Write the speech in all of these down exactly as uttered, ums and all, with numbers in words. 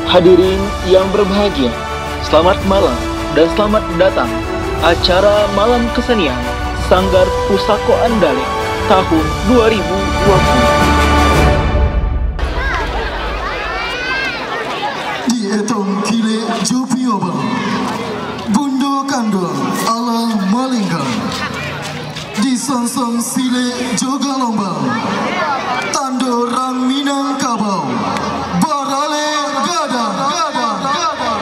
Hadirin yang berbahagia, selamat malam dan selamat datang acara Malam Kesenian Sanggar Pusako Andaleh tahun dua ribu dua puluh. Dietong kilek jo piobang, bundo kanduang alah malinggang. Disongsong silek jo galombang, tando rang Minangkabau, baralek gadang, gadang, gadang.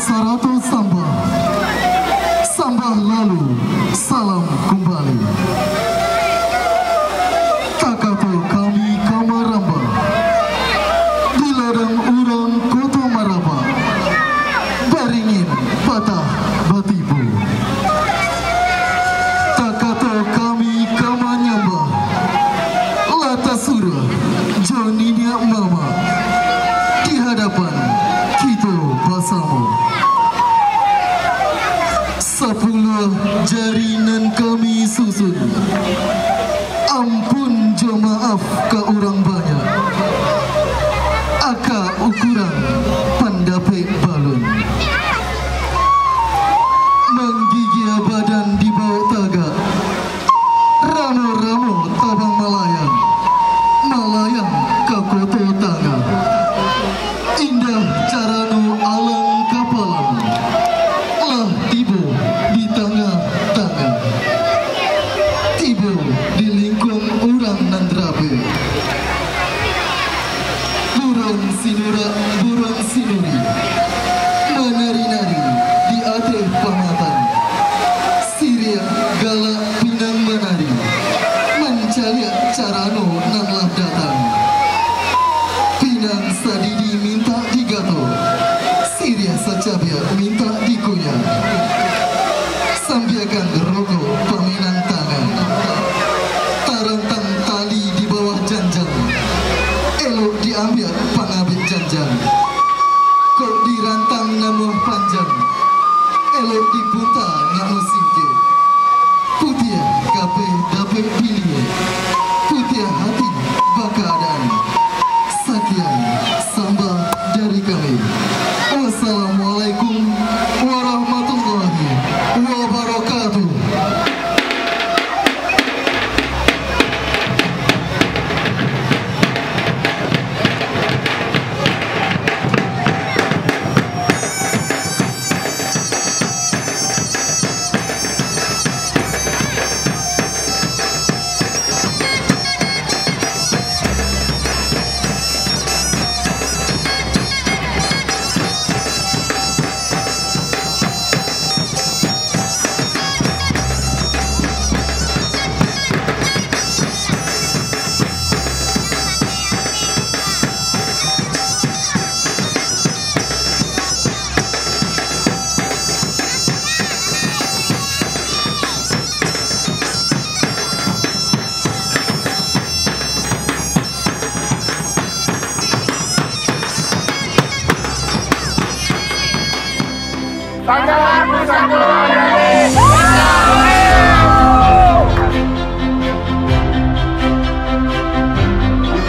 Sarato sambah, sambah lalu salam kumbali. Takato kami ka marambah, di ladang urang Koto Marabak, baringin patah batibo. Takato kami ka manyambah, lah tasuruah jo niniak mamak, di hadapan kito basamo. Sapuluah jari nan kami susun, ampun jo maaf ka urang banyak, aka ukuran pandapek balun. Manggigia badan dibawok tagak, ramo-ramo tabang malayang, malayang ka Koto Tangah. Indah carano alang kapalang, lah tibo di tangah-tangah, tibo di lingkuang urang nan rabek. Buruang sinurak, buruang sinuri, manari-nari di ateh pamatang. Siriah galak pinang manari, mancaliak carano nan lah datang. Pinang sadidi mintak digato, siriah sacabiak mintak dikunyah. Sambiakan rokok pamenang tangan. Tarantang tali di bawah janjang, elok diambiak pangabek janjang. Kok dirantang namuah panjang, elok dipunta namuah singkek. Putiah kapeh dapek diliek, putiah hati bakaadaan. Sakian sambah dari kami. Wassalamualaikum warahmatullahi wabarakatuh.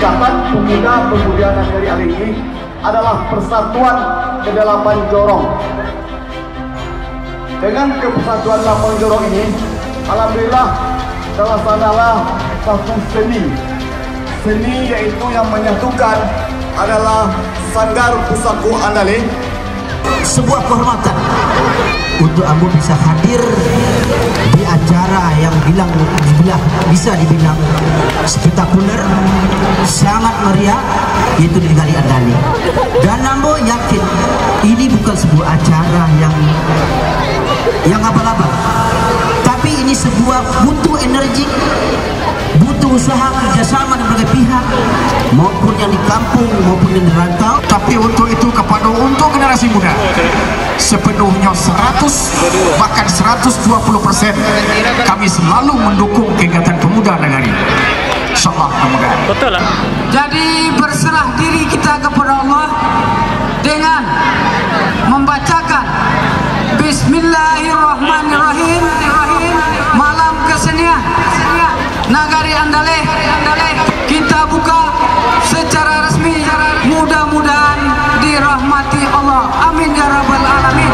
Ikatan Pemuda-Pemuda Nagari Alai ini adalah persatuan kedalapan jorong. Dengan kepersatuan lapang jorong ini, alhamdulillah, telah sanalah satu seni. Seni yaitu yang menyatukan adalah Sanggar Pusako Andaleh. Sebuah kehormatan untuk ambo bisa hadir di acara yang bilang, dibilang, bisa dibilang spektakuler, sangat meriah, yaitu di Nagari Andaleh. Dan ambo yakin, ini bukan sebuah acara yang, yang abal-abal, tapi ini sebuah butuh energi, butuh usaha kerjasama dari berbagai pihak, maupun yang di kampung, maupun yang di rantau. Tapi untuk itu, kepada, untuk generasi muda, sepenuhnya seratus, bahkan seratus dua puluh persen, kami selalu mendukung kegiatan pemuda nagari. InsyaAllah, mudah-mudahan. Betul lah. Jadi, berserah diri kita kepada Allah dengan membacakan Bismillahirrahmanirrahim. Malam kesenian Nagari Andaleh, kita buka secara resmi. Mudah-mudahan dirahmati Allah. Amin ya rabbal alamin.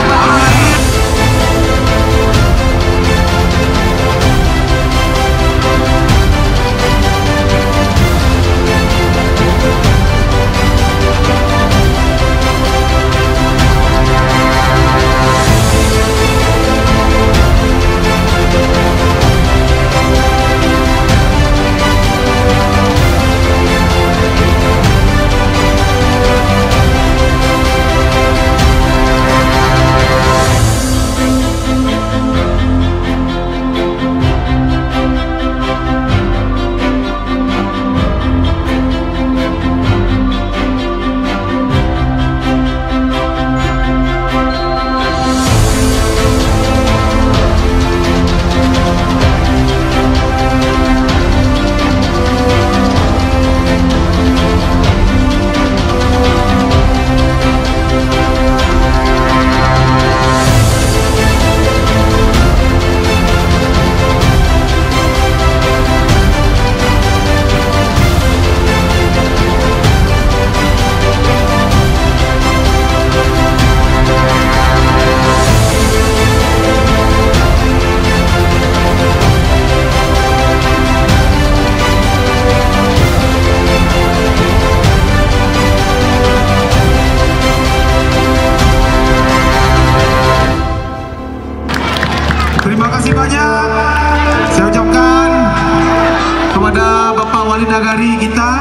Dari kita,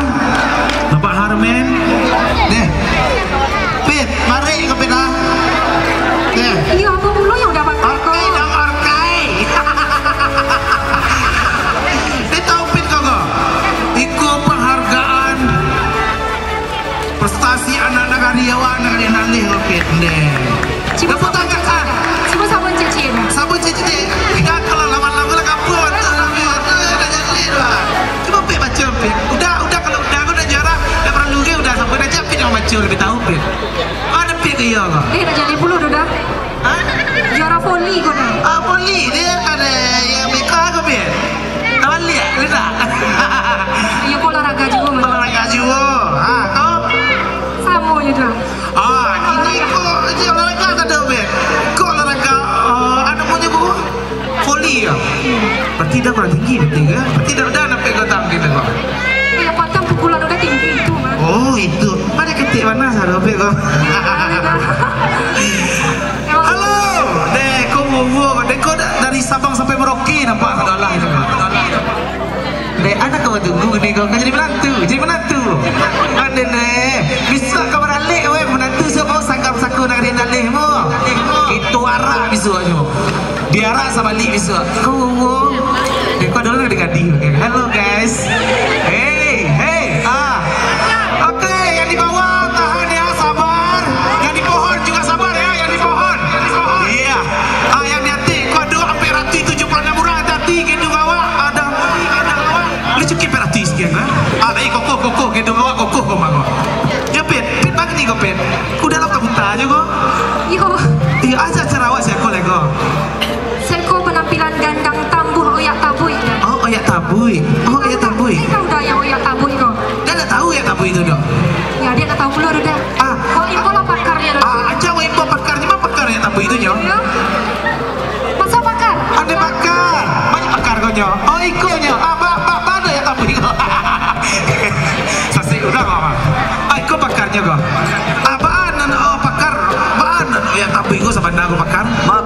Bapak Harmen. Deh. Pit, mari ke Pit, ah. Deh. Iyo, apo pulo nan udah bakal ko? Orkai dong, orkai. Deh, tahu Pit ko, ko? Iko penghargaan prestasi anak nagari awak, nagari nan alih ko, Pit. Deh. Cubo sabun cacik, ah. Cubo sabun cacik. Sabun cacik, deh. Indak, kalau lawan-lawan lah, kapur, mata, mata, dah jadi, dah. Cubo Pit baco, Pit. Udah, udah, kalau udah, ko udah juara. Ndak paralu ge, udah, sabun aja, Pit, nan baco, labiah tahu, Pit. Ado Pit iyo ko. Eh, nak jadi pulo tu dah. Hah? Juara voli ko nah. Ah, voli, deh, ado yang beko ko, Pit. Tabaliak, lidah. Iyo, ko olahraga juo, Mat. Olahraga juo. Ah, ko? Samo je dah. Ah, kini ko je olahraga tadi, Pit. Ko olahraga, ah, anu namonyo ko? Voli yo. Berarti dah kurang tinggi, berarti, kan? Berarti dah, dah nampak kau tangkis tu, kau. Iyo, patang pukulan udah tinggi itu, Mat. Oh, itu. Pada ketik panas ado, Pit, kau. Iyo, dah. Emang. Halo. Deh, ko Wowo, deh, ko da-, dari Sabang sampai Merauke nampak kau dah lah itu. Dek, anak kau tunggu ni kau, kau jadi menantu, jadi menantu. Ande ne, bisa kau baralek, weh, menantu siapa, sangkap saku nagari nan alih mo. Itu arak bisuaknyo. Diarak sabalik bisuak. Kau, kau. Dek, kau dulu gadih-gadih, oke. Hello, guys. Hey, hey, ah. Oke, yang di bawah tahan ya, sabar. Yang di pohon juga sabar ya, yang di pohon. Iya. Ah, yang di ateh, kau ada sampai ratuih tujuh puluh enam urang, hati-hati, gendong awak. Ada, ada awak. Lu cukup perhati sekian, ha? Ah, baik, kokoh, kokoh, gendong awak, kokoh, kokoh, kokoh. Ya, Pit, Pit, bagi ni kau, Pit. Udah lah, buta-buta aja kau. Iyo. Iya, aja acara awak siapa lagi kau? Seko penampilan gandang tambuah oyak tabuik. Oh, oyak tabuik. Oh, oyak tabuik. Tahu dah yang oyak tabuik kau? Dah tak tahu oyak tabuik itu, Dok? Ya, dia tak tahu pula dah. Ah. Kau info lah pakarnya, Dok. Ah, aja kau info pakarnya, mah pakar oyak tabuik itu, Nyo? Iya. Masa pakar? Ada pakar. Banyak pakar kau nyo. Oh, iko nyo. Ah, ba, ba, ba, ado oyak tabuik ko. Sasik urang, Abang. Ah, iko pakarnyo ko. Ah, baa nan, oh, pakar. Baa nan oyak tabuik ko sabana ko pakar. Mak,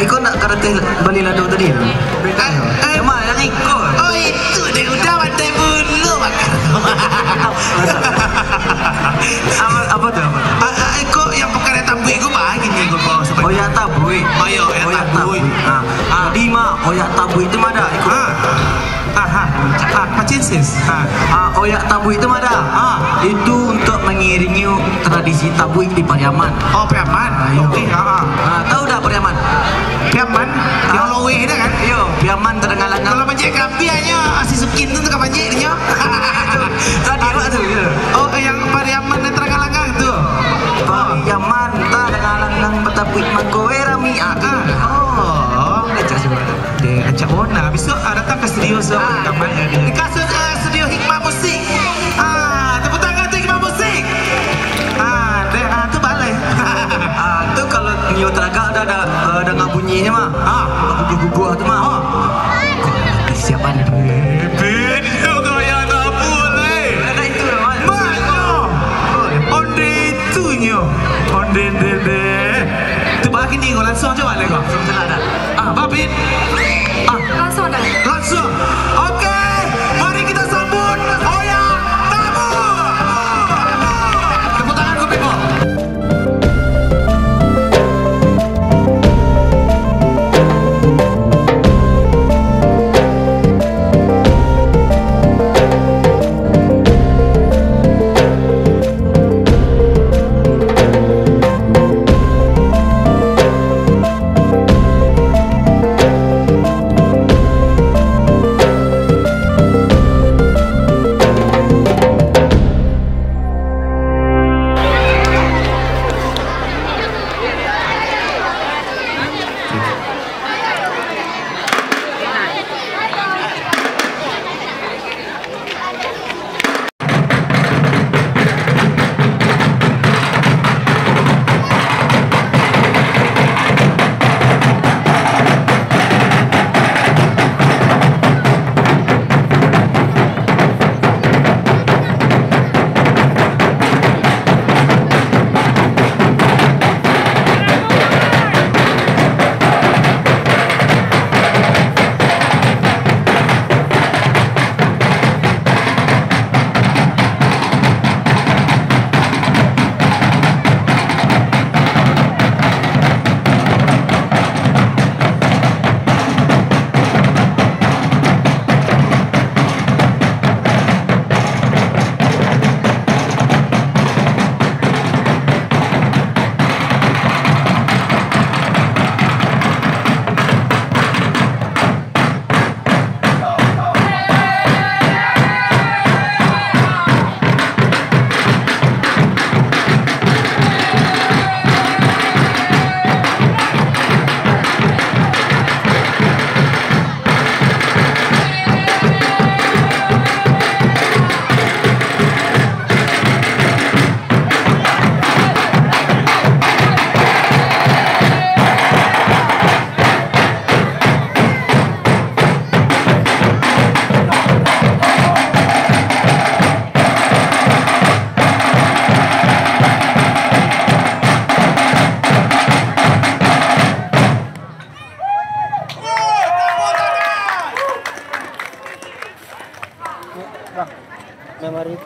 iko nak karateh bali lado tadi tu? Eh, eh. Cuma yang iko. Oh, itu deh, udah pandai bulu pakar. Apa, apa tu, apa tu? Ah, ah, iko yang pakar oyak tabuik ko, baa gini ko, Bang, sabana. Oyak tabuik. Oh, iyo, oyak tabuik. Oyak tabuik. Ah. Ah. Jadi, Mak, oyak tabuik tu mah dah iko. Ah. Ah, ah. Ah, macam sis. Ah. Ah, oyak tabuik tu mah dah. Ah. Itu untuk mengiringi tradisi tabuik di Pariaman. Oh, Pariaman. Ah, iyo. Oke, ah, ah. Ah, tahu dah Pariaman? Pariaman? Ah. Yang loweh tu kan? Iyo, Pariaman terengah-engah. Kalau mancik kambing nyo, ah, si Sukin tu tukang mancik nyo. Tadi awak tu, ya. Oh, yang Pariaman yang terengah-engah tu. Pariaman terengah-engah batapuik mangko, eh, rami, ah, tu. Ah. Oh. Kacau semua. Deh, acak bona. Bisuak, ah, datang ka studio, so, ah, rekaman. Di kasus, ah, studio Hikmah Musik. Ah, tepuk tangan tu Hikmah Musik. Ah, deh, ah, tu balai. Ah, tu kalau nio taragak dah, dah, eh, danga bunyinyo mah. Ah. Guguah-guguah tu mah. Ah. Siapa ni? Eh, beda kau yang tak boleh. Ada itu dah, Mat. Mat, nyo. Oh, ya. Onde itu nyo. Onde, de, de. Tu bagi ni kau langsung coba lah kau. Langsung lah dah. Ah, Babin. Ah. Langsung dah. Langsung. Oke, mari kita sambut Oyak Tabuik. Tepuk tangan, Kopi Pop.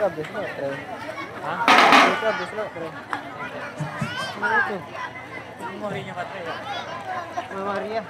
Habis lo, Tre. Hah? Itu habis lo, Tre. Mana tu? Memorinya baterai, ya? Memori, ya.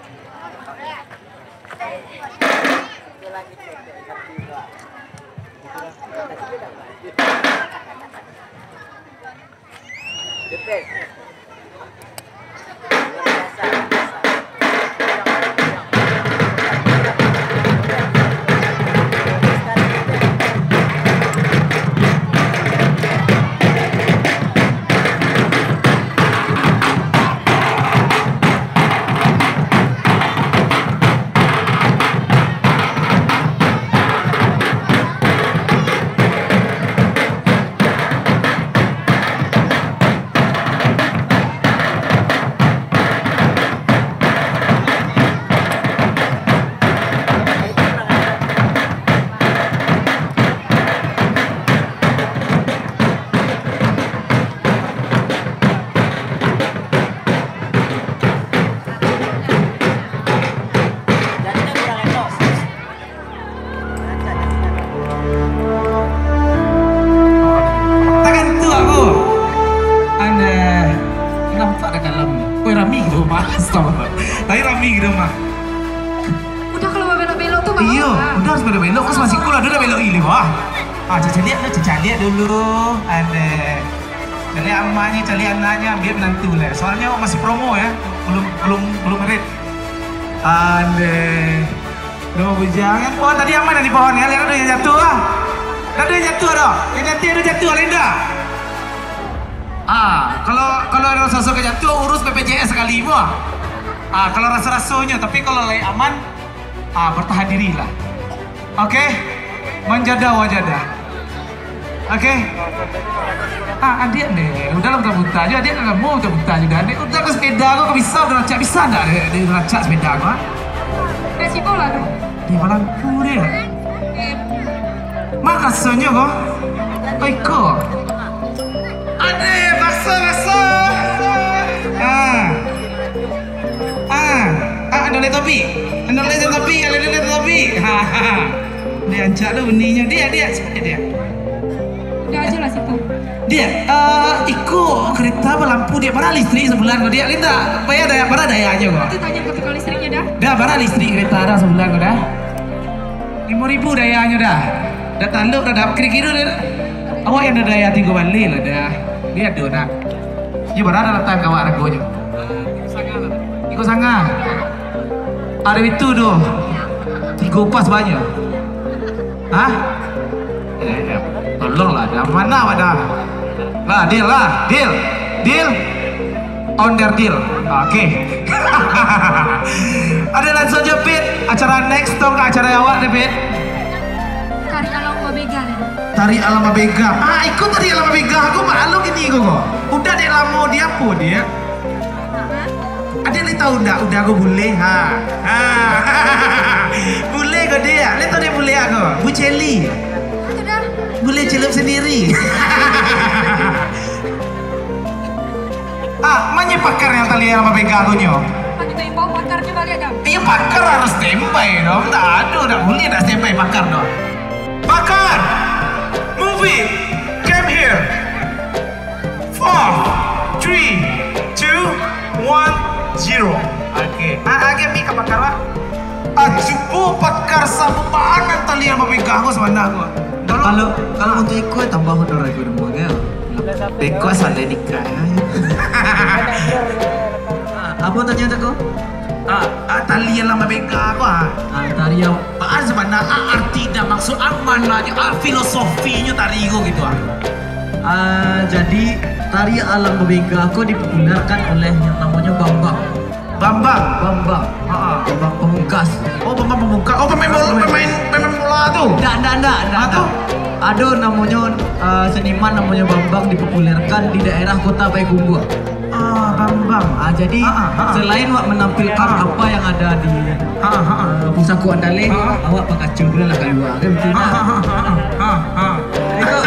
Tagantuang ko. Alah, nampak dah dalam. Weh, rami gitu, Mak. Astagfirullah. Tapi rami gitu, Mak. Udah, kalau babelok-belok tu, Bang. Iyo, udah harus belok-belok. Kau masih cool, ada dah belok gila, wah. Ah, cacaliak tu, cacaliak dulu. Ada. Caliak amaknyo, caliak anaknyo, ambiak minantu lah. Soalnyo masih promo, ya. Belum, belum, belum merit. Ande. Duh, bujang. Kan pohon tadi aman dari pohon, ya? Lihat, ada yang jatuh, ah. Ada yang jatuh, ada. Yang jatuh, ada jatuh, ada indak? Ah, kalau, kalau ada raso-raso ka jatuh, urus B P J S sakali, buah. Ah, kalau raso-rasonyo, tapi kalau lai aman, ah, bertahan dirilah. Oke? Manjada wajada. Oke? Ah, adiak ni, udah lah buta-buta je, adiak dah lamo buta-buta je dah. Ni udah ka sepeda ko, ka bisa, udah rancak bisa ndak, dia, dia rancak sepeda ko, ah? Dah sibo lah tu. Di balangku dia. Eh. Mak rasonyo ko? Oh, iko. Ade, bakso, bakso. Ah. Ah, ah, ando le topi. Ando le topi, ando le topi. Ha, ha, ha. Dia ancak tu bunyinyo. Dia, dia, dia. Udah aja lah situ. Dia, eh, iko kereta balampu dia, bara listrik sabulan ko dia? Kita bayar daya, bara dayanyo ko? Itu tanya ke tukang listriknya dah. Dah, bara listrik kereta dah sabulan ko dah? Limo ribu dayanyo dah. Dah taluk dah, dah kiro-kiro dah. Awak yang dah daya tigo baleh lah dah. Dia ado nak. Iyo, bara dah datang ka awak ragonyo? Iko sanga. Ado itu tu. Tigo pas banyak. Hah? Eh, eh, tolonglah, dah mana awak dah? Lah, deal lah, deal. Deal. On their deal. Oke. Ada langsung je, Pit. Acara next tu ka acara awak ni, Pit. Tari alam babega ni. Tari alam babega. Ah, iko tari alam babega. Aku maklum ini ko. Udah dek lamo dia apo dia? Hah? Adik lai tahu ndak? Udah ko bule, ha. Ha. Bule ko dia. Lai tahu dia bule ko? Bu Celi. Sudah. Bule celup sendiri. Ah, manye pakar yang tali yang babega tu nyo? Kan kita imbau pakar coba lihat dah. Iya, pakar harus standby dong. Tak ada, tak boleh tak standby pakar dong. Pakar! Movie! Came here! Four, three, two, one, zero. Oke. Ah, oke, mi ka pakar, Pak. Ah, cubo pakar sabuah bahan tali yang babega ko sabananyo ko. Kalau, kalau untuk iko tambah honor aku nemu kan. Beko asal dari nikah. Ah, apa tanya tu ko? Ah, ah, tali yang lama bega ko, ah. Ah, tari yang Baa sabananyo arti dan maksud, a maknanyo, a filosofinyo tari ko gitu, ah. Ah, jadi, tari alam babega ko dipopulerkan oleh yang namonyo Bambang. Bambang? Bambang. Ha, ha. Bambang Pamungkas. Oh, Bambang Pamungkas. Oh, pemain bola, pemain, pemain bola tu? Ndak, ndak, ndak, ndak. Ah, tu? Ado namonyo, ah, seniman namonyo Bambang dipopulerkan di daerah Kota Payakumbuah. Ah, Bambang. Ah, jadi, ah, ah, ah, selain wak menampilkan, ah, apa yang ada di, ah, ah, ah, eh, pusako andaleh, ah, ah, awak pakaco pulo lah kalua, kan, betul tak? Ah, ah, ah, ah, ah, ah. Itu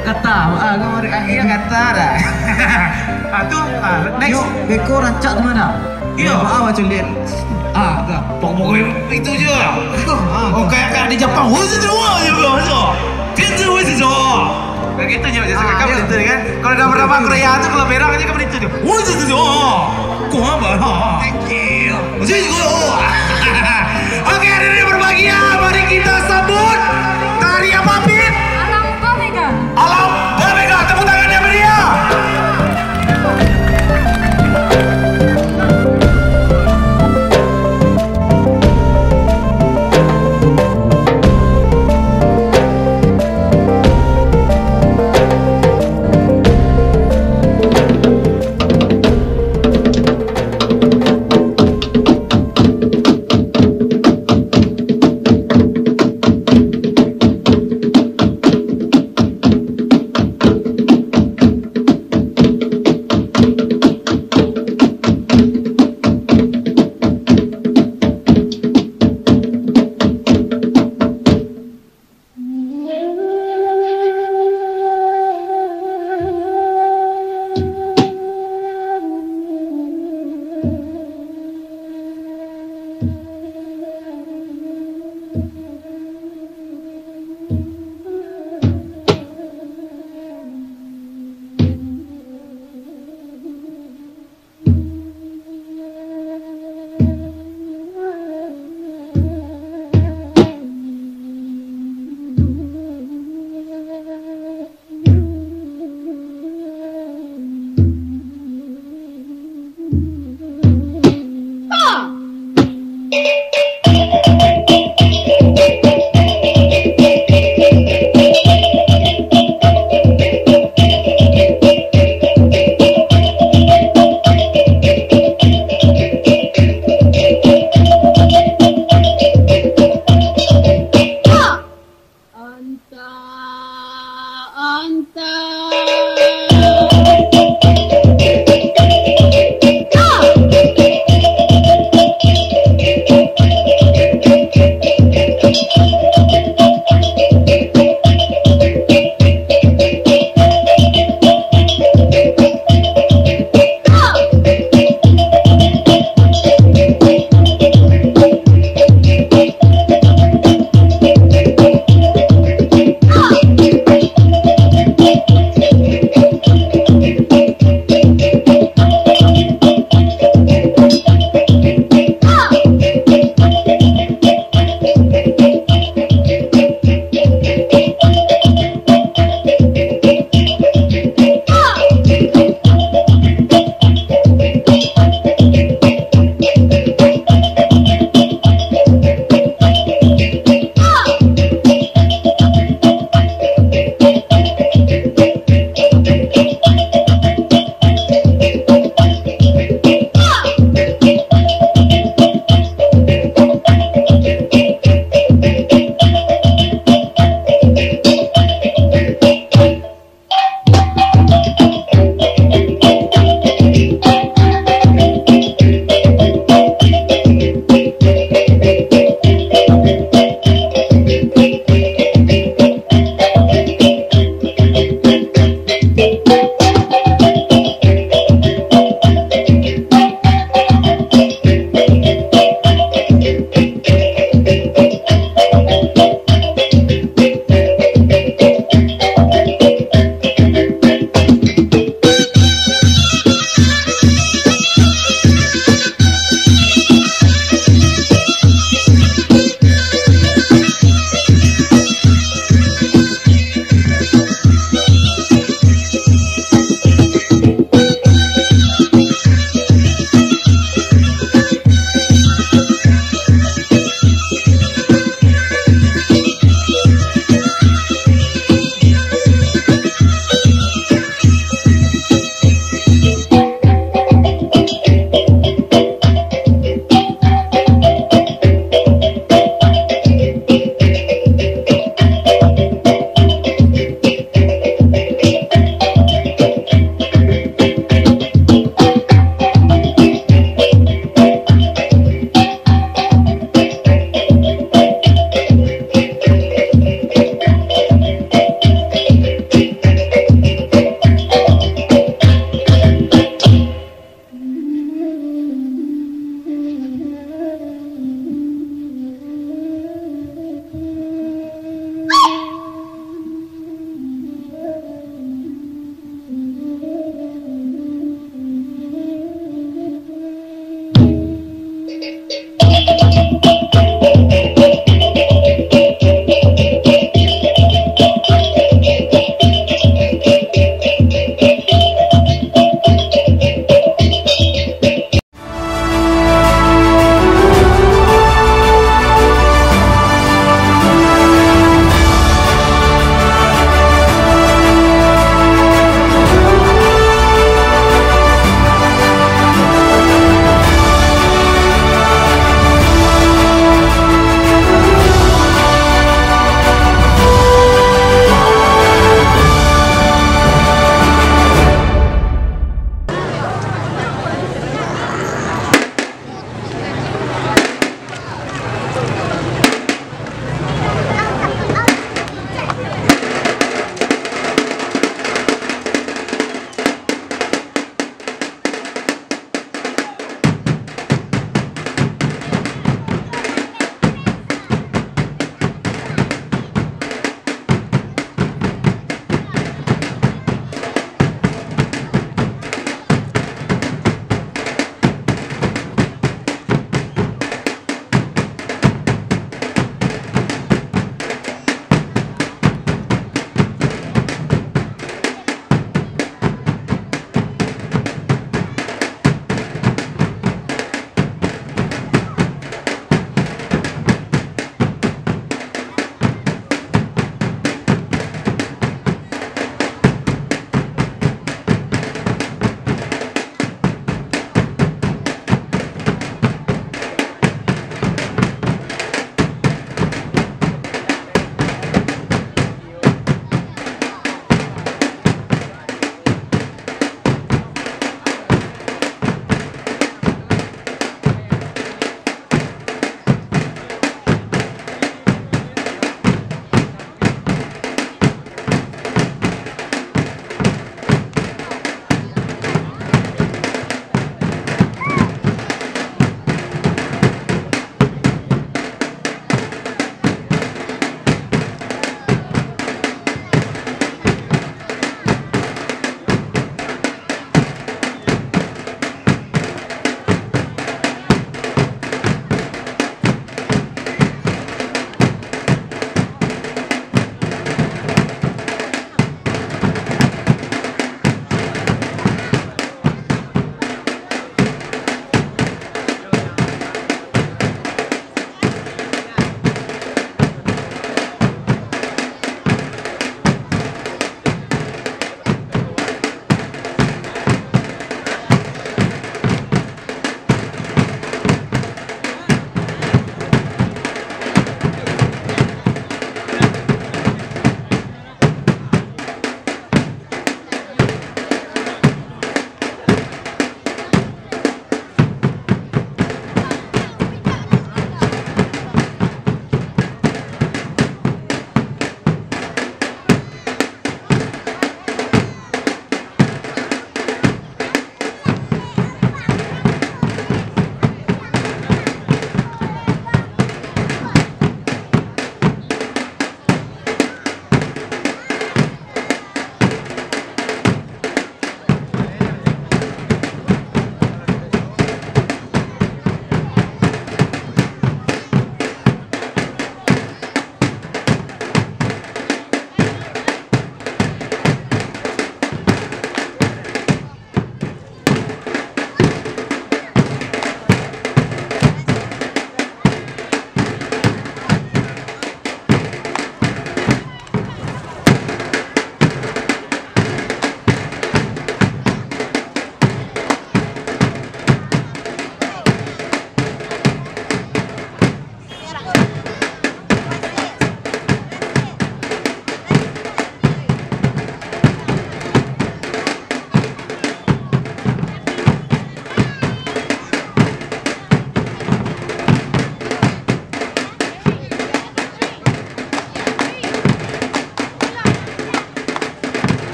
kata, ah, kau beri angin kata dah. Ah, tu, ah, next. Yo, beko rancak tu mana? Iyo. Maaf, macam lihat. Ah, dah. Pokok-pokok itu je. Ah, oh, kayak, kayak di Jepang. Oh, itu je, wah, je, wah, je. Itu, itu, itu. Kayak gitu, nyo, biasa. Ah, kakak iya. Begitu, kan? Kalau dah pernah Korea tu, kalau berang aja kan begitu tu. Oh, itu, itu, itu. Oh, kok apa? Ha. Thank you. Itu, itu. Oke, hadirin yang berbahagia, mari kita sambut tari apa, Pit? Alam Bamega. Alam Bamega, tepuk tangan yang meriah.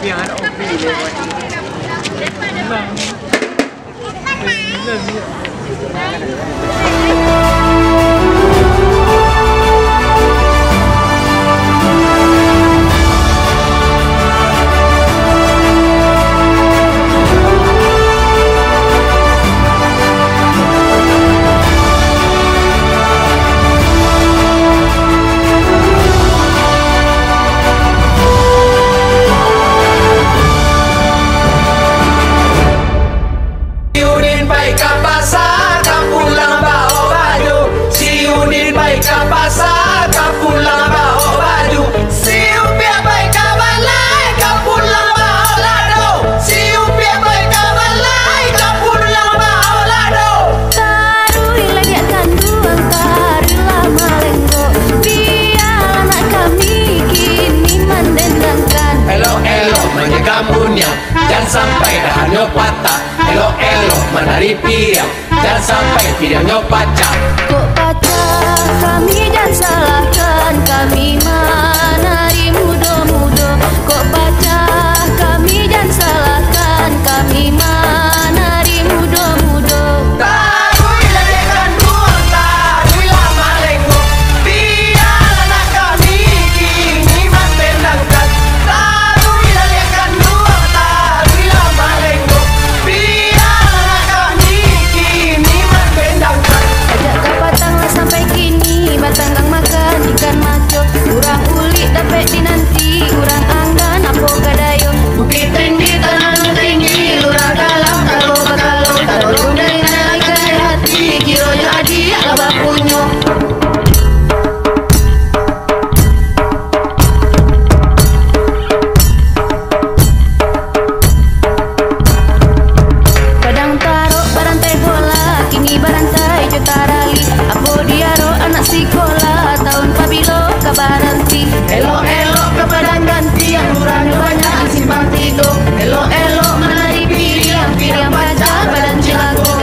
Si Udin pai ka pasa, ka pulang baok baju. Si Udin pai ka pasa, ka pulang baok baju. Si Upiak pai ka balai, ka pulang baok lado. Si Upiak pai ka balai, ka pulang baok lado. Taruih lai diak kanduang, taruih lah malenggok. Bialah anak kami kini mandendangkan. Elok-elok manjaga bunian, jan sampai dahanyo patah. Elok-elok manari piriang, jan sampai piriangnyo pacah. Kok pacah kami jan salahkan, kami manari mudo-mudo. Kok pacah kami jan salahkan, kami manari mudo-mudo. Taruih lah diak kanduang, taruih lah malenggok. Bialah anak kami kini mandendangkan. Taruih lah diak kanduang, taruih lah malenggok. Bialah anak kami kini mandendangkan. Sajak kapatang lah sampai kini, batanggang makan ikan maco. Urang ulik dapek dinanti, urang anggan apo ka dayo. Bukik Tinggi, Tanah Tinggi, Lurah Kalam, Kalo Bakalo, Kalo Rundeng, Naikai Hati, kironyo adiak lah bapunyo. Padang Tarok barantai bola, kini barantai jo tarali. Apo diaro anak sikolah, taun pabilo ka baranti. Elok-elok ka Padang Gantiang, urang banyak di Simpang Tigo. Elok-elok manari piriang, piriang pacah badan cilako.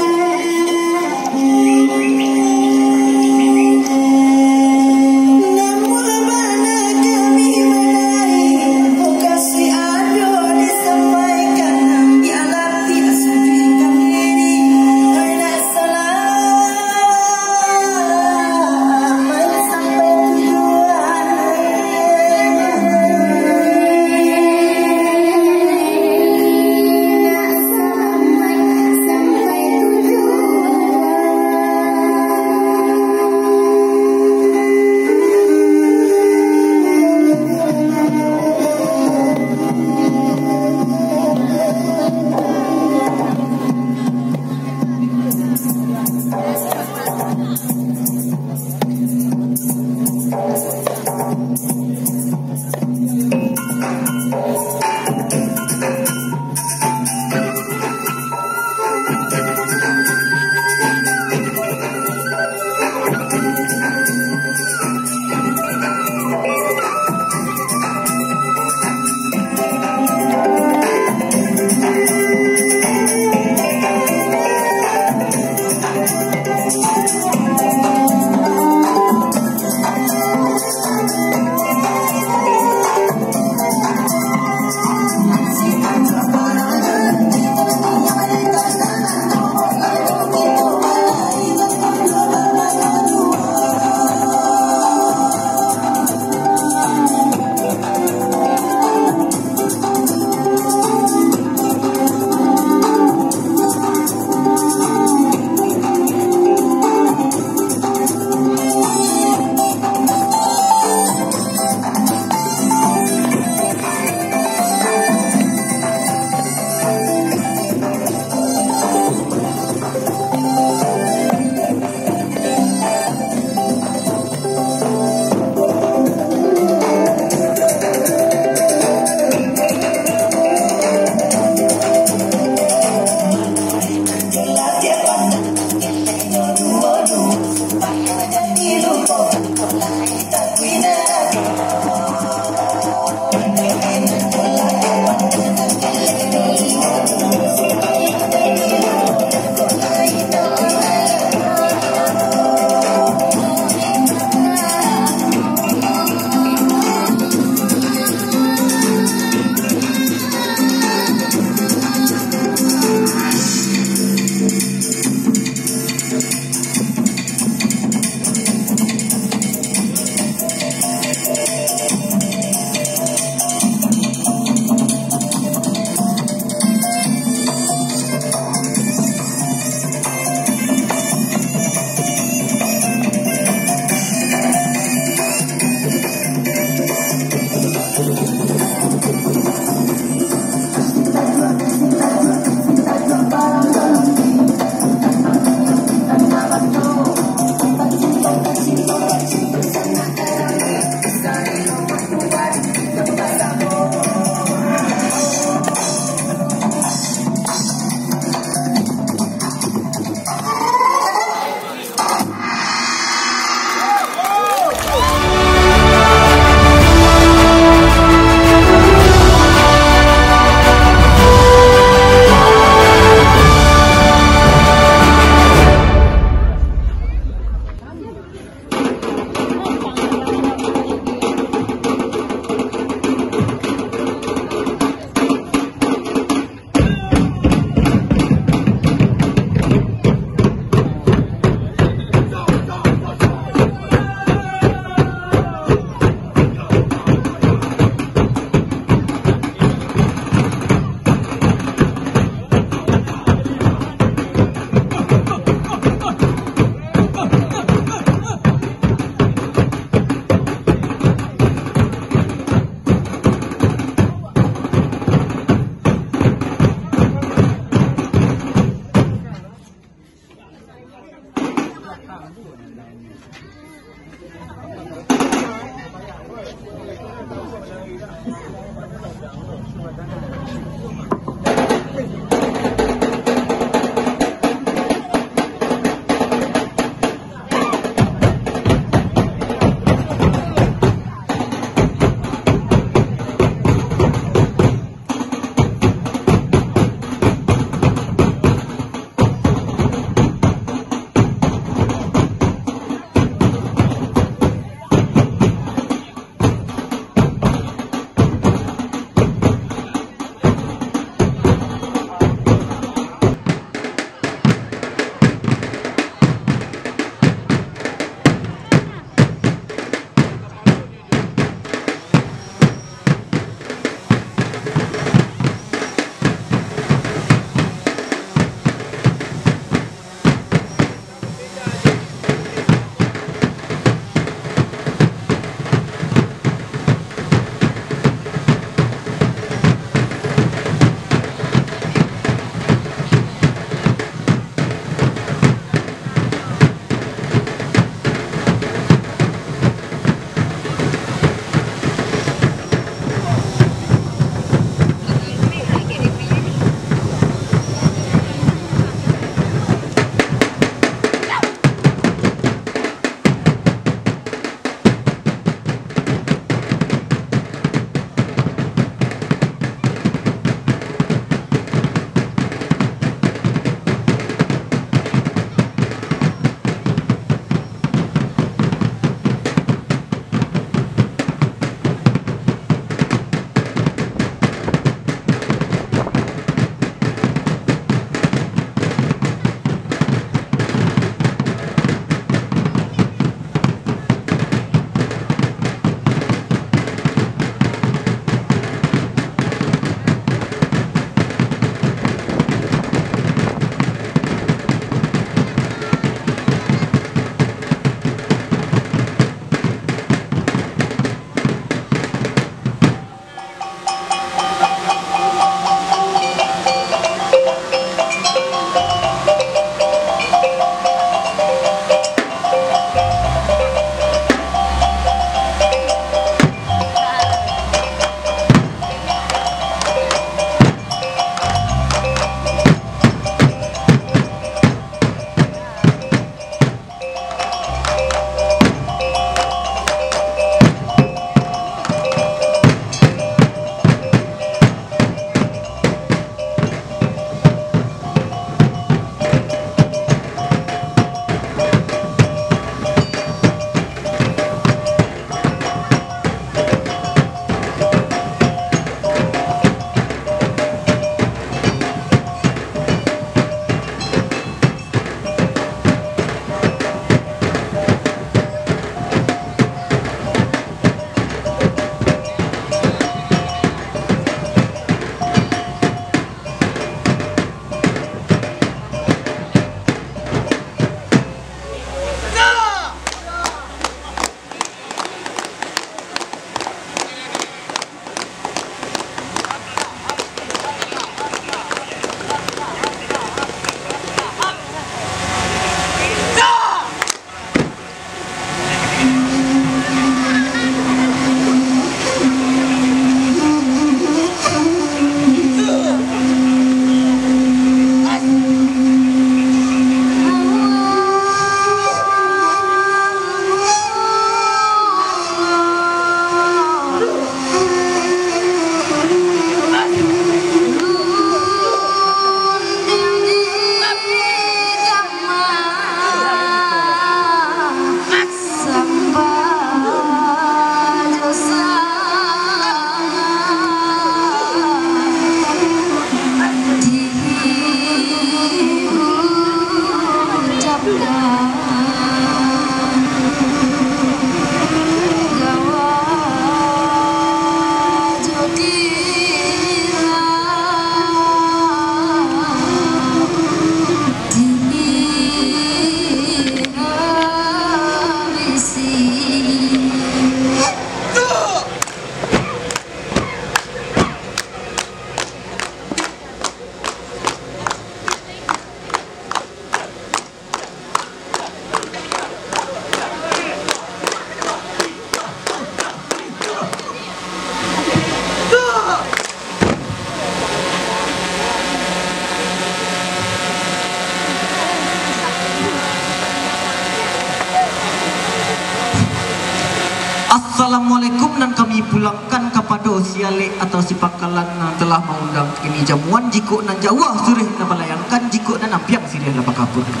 Assalamualaikum nan kami pulangkan kapado si alek atau si pangkalan nan telah maundang ini jamuan, jikok nan jauah suruih nan balayangkan, jikok nan ampiang siriah lah bakaburkan.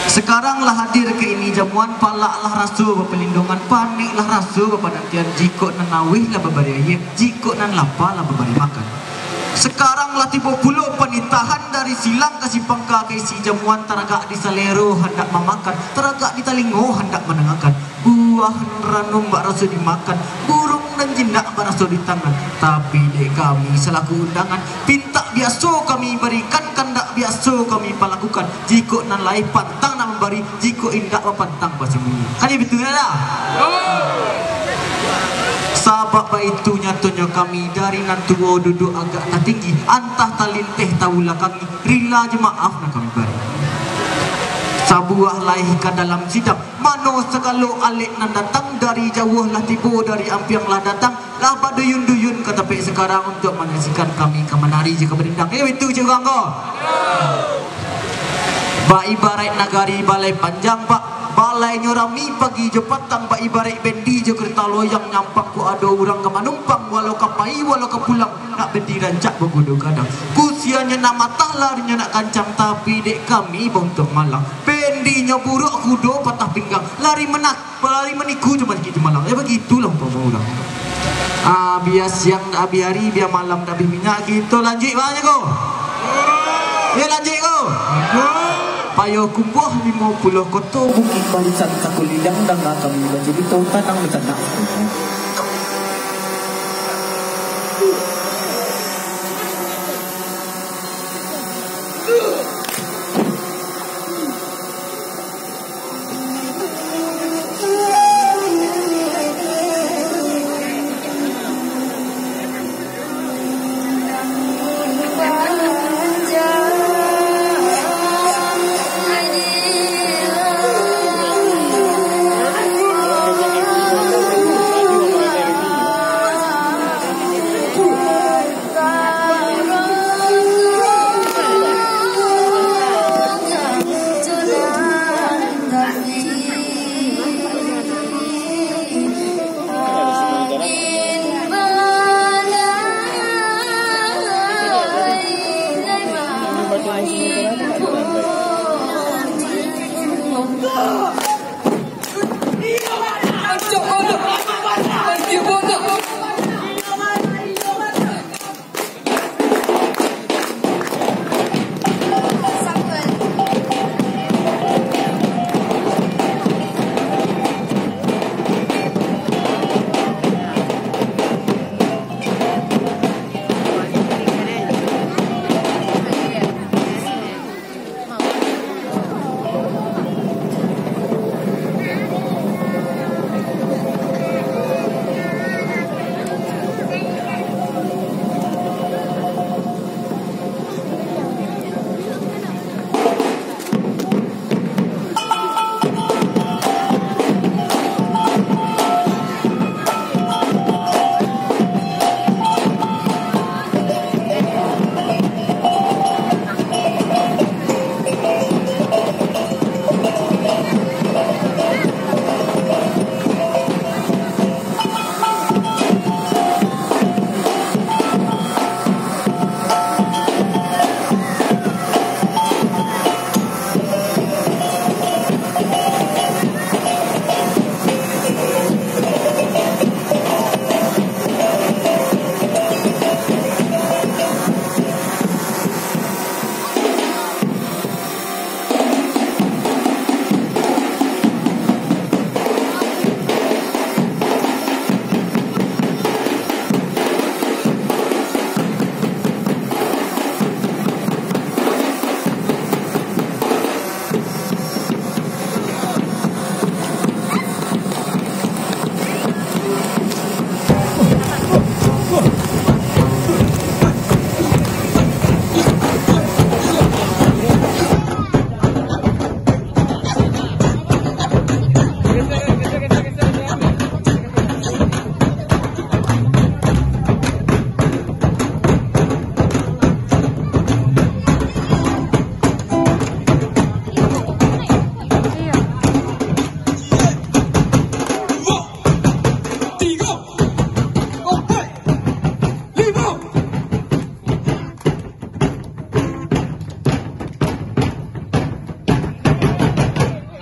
Sakarang lah hadir ka ini jamuan, palak lah raso bapalindongan, panek lah raso bapanantian, jikok nan auih lah babari aia, jikok nan lapa lah babari makan. Sakarang lah tibo pulo panitahan dari silang ka si pangka ka isi jamuan, taragak di salero handak mamakan, taragak di talingo handak mandangakan. Buah ranum bak raso dimakan, burung nan jinak bak raso ditangan. Tapi dek kami salaku undangan, pintak biaso kami barikan, kandak biaso kami palakukan. Jikok nan lai pantang nak mambari, jikok indak bapantang basimbunyi. Kan iyo batua dah? Sabab baitu nyatonyo kami dari nan tuo duduak agak tatinggi, antah talinteh tabalakangi, rila jo maaf nan kami bari. Sabuah lai ka dalam sidang, mano sagalo alek nan datang, dari jauah lah tibo, dari ampiang lah datang, lah baduyun-duyun ka tampek sakarang untuak manyaksikan kami ka manari jo ka badendang. Eh, itu je urang ko. Baibaraik nagari balai panjang, Pak. Balainyo rami pagi jo patang, baibaraik bendi jo kereta loyang, nyampang kok ado urang ka manumpang, walau ka pai, walau ka pulang, nak bendi rancak bagodo gadang. Kusianyo nak matah, larinyo nak kancang, tapi dek kami bauntuang malang. Bendinyo buruak, kudo patah pinggang, lari menak Balari maniku jo maniki jo malang. Ya, bagitulah umpamo urang. Ah, bia siang dak abih ari, bia malam dak abih minyak, kito lanjuik bana ko? Ya, lanjuik ko? Payoh kumbuah limo puluah koto, Bukik Barisan Sakulidang, danga kami bacarito, tanang bacanak.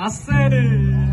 Asik.